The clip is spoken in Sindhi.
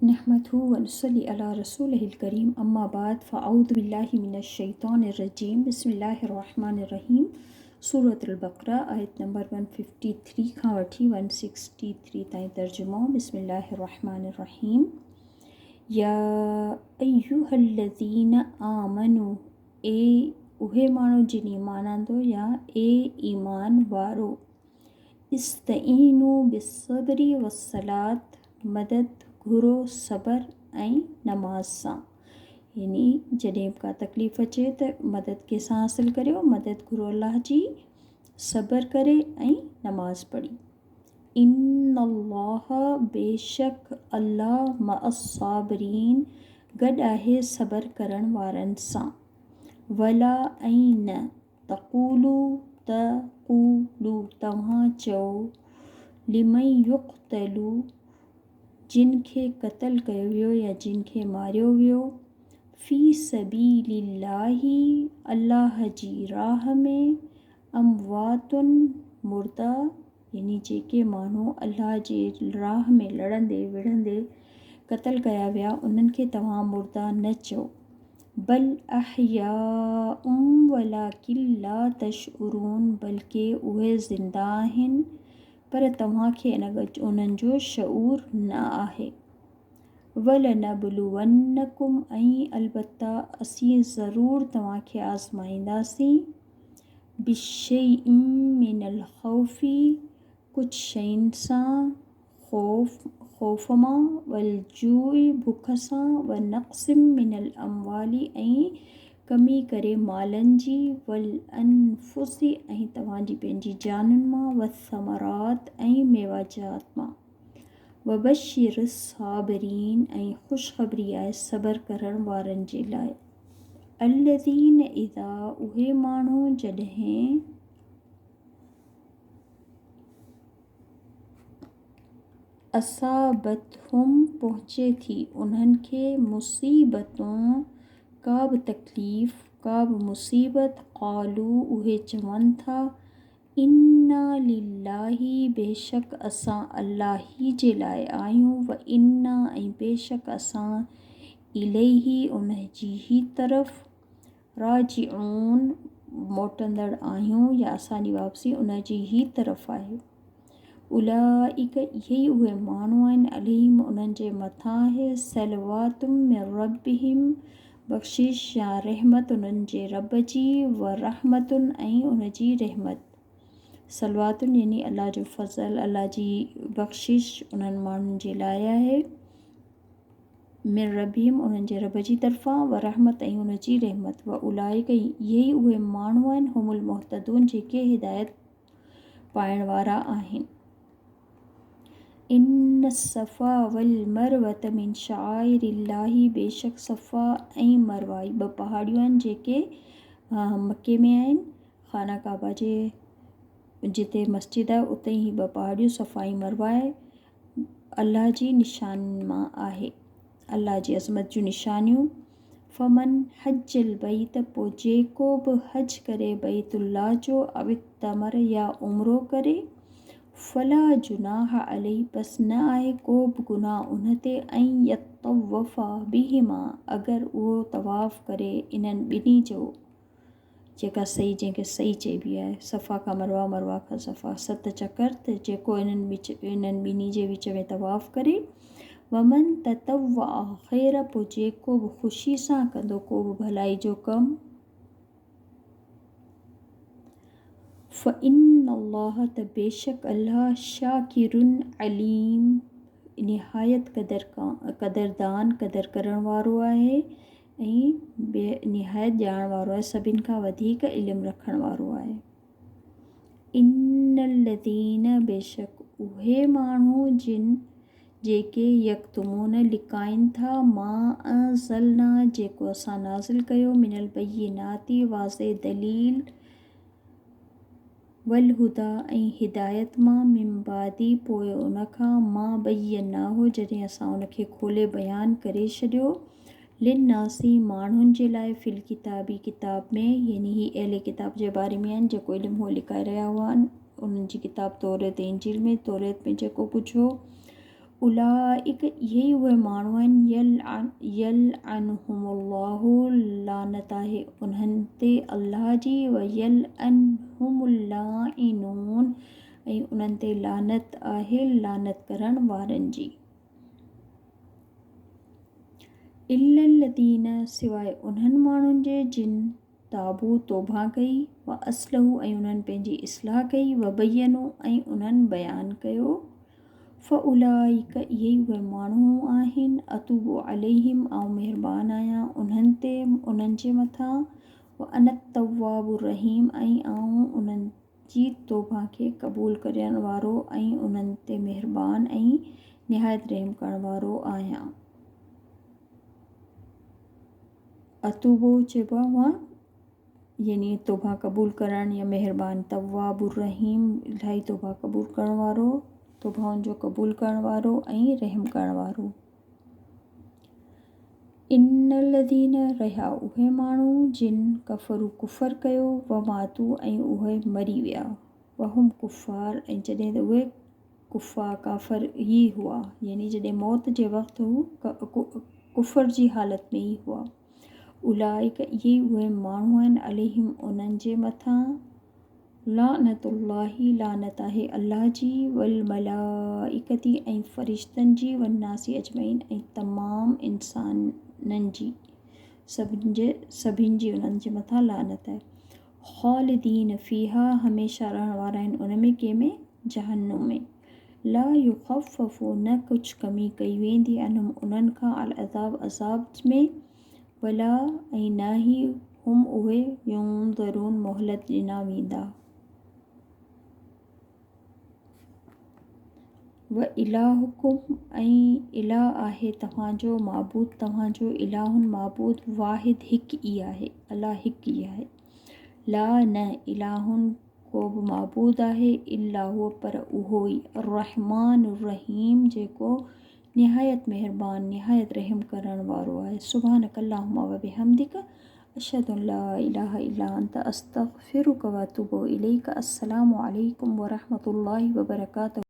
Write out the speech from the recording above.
نحمده ونصلي علي رسوله الڪريم اما بعد فاعوذ بالله من الشيطان الرجيم بسم الله الرحمن الرحيم سورة البقره آيت نمبر 153 کان وٺي 163 تائين ترجمو بسم الله الرحمن الرحيم يا ايها الذين آمنوا اي اهي ماڻهو جن ايمان آندو يا اي ايمان وارو استعينوا بالصبر والصلاة مدد گهرو صبر ۽ نماز سان يعني جڏهن به ڪا تڪليف اچي ته مدد ڪنهن سان حاصل ڪريو مدد گهرو الله جي صبر ڪري ۽ نماز پڙهي ان الله بيشڪ الله مع الصابرين گڏ آهي صبر ڪرڻ وارن سان ولا ۽ نه تقولوا تقولوا توهان چئو، لمن يقتل جن کي قتل ڪيو ويو يا جن کي ماريو ويو، في سبيل الله الله جي راهه ۾، اموات مردا يعني جيڪي ماڻهو الله جي راهه ۾ لڙندي وڙهندي قتل ڪيا ويا انهن کي توهان مردا نه چئو. بل احياء ولڪن لا تشعرون بلڪه اهي زنده آهن پر توهان کي انهن جو شعور نه آهي. ولنبلونڪم ۽ البته اسين ضرور توهان کي آزمائينداسين. بشيء من الخوف ڪجهه شين سان، خوف، خوف مان، والجوع بک سان، ونقص من الاموال ۽ ڪمي ڪري مالن جي، والانفس ۽ توهان جي پنهنجي جانن مان، والثمرات ۽ ميواجات مان. وبشر الصابرين ۽ خوشخبري آهي صبر ڪرڻ وارن جي لاء. الذين اذا اهي ماڻهو جڏهن اصابتهم پهچي ٿي انهن کي مصيبت ڪا به تڪليف ڪا به مصيبت قالوا اهي چون ٿا انا لله بيشڪ اسان الله ئي جي لاء آهيون و انا ۽ بيشڪ اسان اليه ان جي ئي طرف راجعون موٽندڙ آهيون يا اسان جي واپسي ان جي ئي طرف آهي. اولئڪ اهي ئي اهي ماڻهو آهن عليهم انهن جي مٿان آهي صلوات من ربهم بخشش يا رحمت انهن جي رب جي و رحمت ۽ ان جي رحمت صلوات يعني الله جو فضل الله جي بخشش انهن ماڻهن جي لاء آهي من ربهم انهن جي رب جي طرفان و رحمت ۽ ان جي رحمت و اولئڪ اهي ئي اهي ماڻهو آهن هم المهتدون جيڪي هدايت پائڻ وارا آهن. ان الصفا والمروة من شعائر الله بيشڪ صفا ۽ مروه هي ٻه پهاڙيون آهن جيڪي مڪي ۾ آهن خانه ڪعبه جي جتي مسجد آهي اتي هي ٻه پهاڙيون صفا ۽ مروه آهي الله جي نشانين مان آهي الله جي عظمت جون نشانيون فمن حج البيت پوء جيڪو به حج ڪري بيت الله جو او اعتمر يا عمرو ڪري فلا جناح عليه پس نه آهي ڪو به گناهه ان تي ان يطوف بهما اگر اهو طواف ڪري انهن ٻنهي جو جيڪا سعي جنهن کي سعي چئبي آهي، صفا کان مروه مروه کان صفا ست چڪر ته جيڪو انهن وچ انهن ٻنهي جي وچ ۾ طواف ڪري ومن تطوع خيرا پوء جيڪو به خوشي سان ڪندو ڪو به ڀلائي جو ڪم فإن الله ته بيشڪ الله شاڪر عليم نهايت قدر قدردان قدر ڪرڻ وارو آهي ۽ بي نهايت ڄاڻ وارو آهي، سڀن کان وڌيڪ علم رکڻ وارو آهي. ان الذين بيشڪ اهي ماڻهو جن جيڪي يڪتمون لڪائن ٿا ما انزلنا جيڪو اسان نازل ڪيو من البينات واضح دليل والهديٰ ۽ هدايت مان، من بعد پوء ان کان، ما بيناه جڏهن اسان ان کي کولي بيان ڪري ڇڏيو، للناس ماڻهن جي لاء، في الڪتاب ڪتاب ۾، يعني هي اهل ڪتاب جي باري ۾ آهن، جيڪو علم هو لڪائي رهيا هئا انهن جي ڪتاب توريت ۽ انجيل ۾، توريت ۾ جيڪو ڪجهه هو. اولئڪ اهي ئي اهي ماڻهو آهن يلعنهم الله لعنت آهي انهن تي الله جي ويلعنهم اللاعنون ۽ انهن تي لعنت آهي لعنت ڪرڻ وارن جي. الا الذين سواء انهن ماڻهن جي جن تابوا توبه ڪئي واصلحوا ۽ انهن پنهنجي اصلاح ڪئي وبينوا ۽ انهن بيان ڪيو فاولئک اهي ئي اهي ماڻهو آهن اتوب عليهم آئون مهربان آهيان انهن تي انهن جي مٿان وانا التواب الرحيم ۽ آئون انهن جي توبه کي قبول ڪرڻ وارو ۽ انهن تي مهربان ۽ نهايت رحم ڪرڻ وارو آهيان. اتوبو چئبو آهي هونئن يعني توبه قبول ڪرڻ يا مهربان تواب الرحيم الاهي توبه قبول ڪرڻ وارو توبائن جو قبول ڪرڻ وارو ۽ رحم ڪرڻ وارو. ان الذين رهيا اهي ماڻهو جن ڪفرو ڪفر ڪيو وماتو ۽ اهي مري ويا وهم ڪفار ۽ جڏهن ته اهي ڪفار ڪافر ئي هئا يعني جڏهن موت جي وقت هو ڪفر جي حالت ۾ ئي هئا. اولئک اهي اهي ماڻهو آهن عليهم انهن جي مٿان لعنت الله لعنت آهي الله جي والملائڪة ۽ فرشتن جي والناس اجمعين ۽ تمام انسانن جي سڀن جي سڀن جي انهن جي مٿان لعنت آهي. خالدين فيها هميشه رهڻ وارا آهن ان ۾ ڪنهن ۾ جهنم ۾. لا يخفف نه ڪجهه ڪمي ڪئي ويندي عنهم انهن کان العذاب عذاب ۾ ولا ۽ نه ئي هم اهي ينظرون مهلت ڏنا ويندا. والهڪم ۽ اله آهي توهان جو معبود توهان جو اله معبود واحد هڪ ئي آهي الله هڪ ئي آهي لا نه اله ڪو به معبود آهي الا هو پر اهو ئي الرحمٰن الرحيم جيڪو نهايت مهربان نهايت رحم ڪرڻ وارو آهي سبحانڪ اللهم وبحمدڪ اشهد ان لا اله الا انت استغفرک واتوب اليک السلام عليڪم ورحمة الله وبرڪاته.